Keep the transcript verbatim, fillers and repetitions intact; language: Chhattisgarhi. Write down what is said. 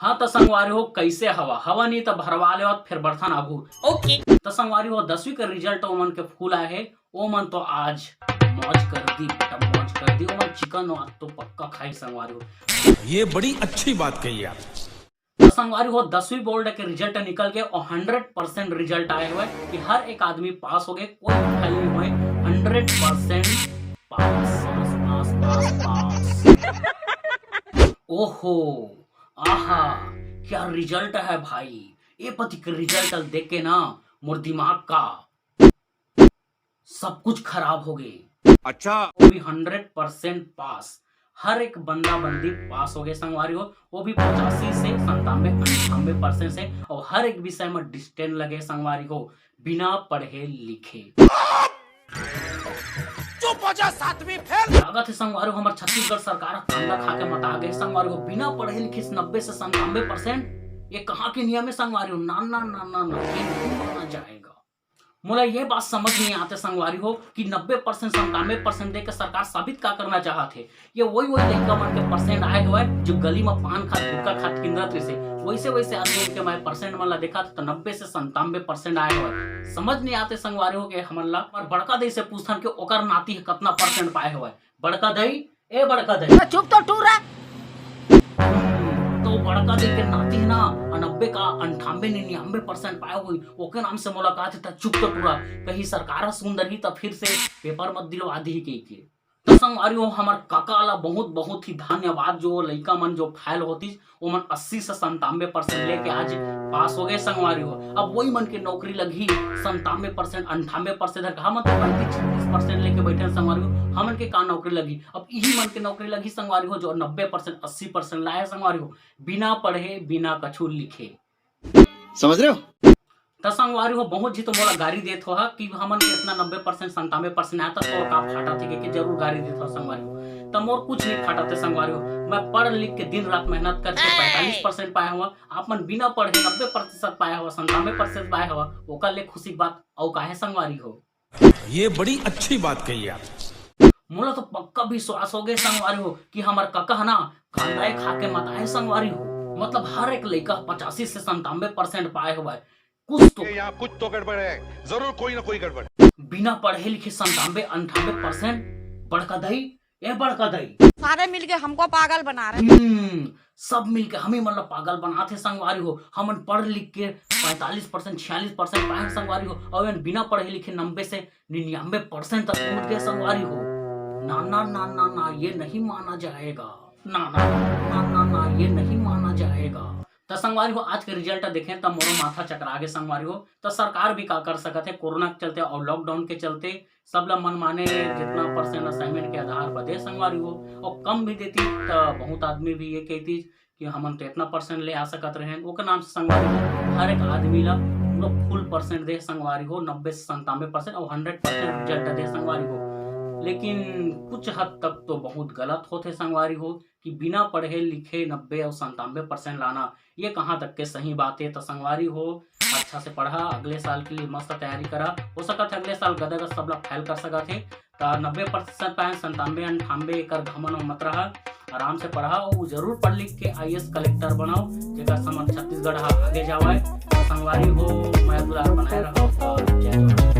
हाँ त संगवारी हो, कैसे हवा? हवा नहीं त भरवा ले, फिर बर्तन आगू। ओके। त संगवारी हो, दसवीं के रिजल्ट ओमन के फुल आए हे, ओमन तो आज मौज कर दी बेटा, मौज कर दी। ओमन चिकन आज तो पक्का खाई संगवारी हो। ये बड़ी अच्छी बात कही आप। त संगवारी हो, दसवीं बोर्ड के रिजल्ट निकल के और हंड्रेड परसेंट रिजल्ट आए हुए कि हर एक आदमी पास हो गए, कोई फेल नहीं हुए, हंड्रेड परसेंट पास, पास, पास, पास, पास। ओहो, आहा, क्या रिजल्ट है भाई। ये पति के रिजल्ट देख के ना मोर दिमाग का सब कुछ खराब हो गए। अच्छा। वो भी हंड्रेड परसेंट पास, हर एक बंदा बंदी पास हो गए संगवारी हो, वो भी पचासी से संतानवे अंठानवे परसेंट से, और हर एक विषय में डिस्टेंट लगे संगवारी हो, बिना पढ़े लिखे। चुप हो जा सातवीं फेल। लागत है संगवारी हो, हमार छत्तीसगढ़ सरकार कांदा खा के मता गए संगवारी हो, बिना पढ़े लिखे से नब्बे से संतानवे परसेंट, ये कहाँ के नियम है संगवारी हो? ना ना ना ना ना, ये नहीं माना जाएगा। मोला ये बात समझ नहीं आते संगवारी हो कि नब्बे परसेंट संतानवे परसेंट दे के सरकार साबित का करना चाहत है। ये वही वही लइका मन के परसेंट आए हुए जो गली में पान खात गुटखा खात किंदरत रहिसे, वैसे वैसे आदमी के मैं परसेंट मन ला देखा तो नब्बे से संतानवे परसेंट आए हुए। समझ नहीं आते संगवारी हो के हमन ला। पर बड़का दई से पूछथन कि ओकर नाती है कितना परसेंट पाए हुए। बड़का दई, ए बड़का दई। तो चुप तो टूरा। तो बड़का दई के नाती है ना, नब्बे का अंठानवे निन्यानवे परसेंट पाए हुई, ओके नाम से मुलाकात है, त चुप तो टूरा। कहीं सरकार सुन डरही त फिर से पेपर मत दिलवा दी के, के। तो संगवारी हो, हमर काका ला बहुत बहुत ही धन्यवाद, जो लइका मन जो फेल होतिस ओमन अस्सी से संतानवे परसेंट लेके आज पास हो गए संगवारी हो। अब वही मन के नौकरी लगही संतानवे परसेंट अंठानवे परसेंट धर, हमन तो पैंतीस छत्तीस परसेंट लेके बैठे हैं संगवारी हो, हमन के का नौकरी लगही? अब इही मन के नौकरी लगही संगवारी हो जो नब्बे परसेंट अस्सी परसेंट लाए संगवारी हो, बिना पढ़े बिना कछु लिखे। समझ रहे हो? त संगवारी हो, बहुत जी तो मोला गारी देत हो हा कि हमन के इतना नब्बे परसेंट संतानवे परसेंट आया था, तोर का फाटा थे के जरूर गारी देत हो संगवारी हो। त मोर कुछ नहीं फाटा थे संगवारी हो, मैं पढ़ लिख के दिन रात मेहनत करके पैंतालीस परसेंट पाया हुआ, आप मन बिना पढ़े नब्बे प्रतिशत पाया हुआ, संतानवे परसेंट पाया हुआ, ओकर ले खुशी की बात अउ काहे संगवारी हो? ये बड़ी अच्छी बात कही आप। मोला तो पक्का विश्वास हो गए संगवारी हो कि हमर काका है ना कांदा खा के मताए संगवारी हो। मतलब हर एक लइका पचासी से संतानवे परसेंट पाए हुआ है। कुछ तो यहाँ कुछ तो गड़बड़ है, जरूर कोई ना कोई गड़बड़। बिना पढ़े लिखे संतानवे अंठानवे परसेंट। बड़का दई, ए बड़का दई। सारे मिलके हमको पागल बना रहे हैं। हम्म, सब मिलके हमें मतलब पागल बनाते संगवारी हो। हमन पढ़ लिख के पैंतालीस परसेंट छियालीस परसेंट पाए संगवारी हो, और बिना पढ़े लिखे नब्बे से निन्यानवे परसेंट तक पहुंच गए संगवारी हो। ना ना ना ना ना, ये नहीं माना जाएगा। ना ना ना ना ना, ये नहीं माना जाएगा। त संगवारी हो, आज के रिजल्ट देखें त मोरो माथा चकरा गे संगवारी हो। त सरकार भी का कर सकत है, कोरोना के चलते और लॉकडाउन के चलते सब ला मन माने जितना परसेंट असाइनमेंट के आधार पर दे संगवारी हो, और कम भी देती त बहुत आदमी भी ये कहती कि हमन तो इतना परसेंट ले आ सकत रहे। ओकर नाम से संगवारी हो, हर एक आदमी ला पूरा फुल परसेंट दे संगवारी हो, नब्बे से संतानवे परसेंट और हंड्रेड परसेंट रिजल्ट दे संगवारी हो। लेकिन कुछ हद तक तो बहुत गलत होते संगवारी हो कि बिना पढ़े लिखे नब्बे और संतानवे परसेंट लाना, ये कहाँ तक के सही बात है? तो संगवारी हो, अच्छा से पढ़ा, अगले साल के लिए मस्त तैयारी करा। हो सकत है अगले साल गदा गद सबला फेल कर सकत है। त नब्बे प्रतिशत पाए, संतानवे अंठानवे एकर घमंड में मत रहा, आराम से पढ़ा और जरूर पढ़ लिख के आईएएस कलेक्टर बनाओ, जेकर समझ छत्तीसगढ़ हा आगे जावे। त संगवारी हो, मया दुलार बनाए रहो और जय जोहार।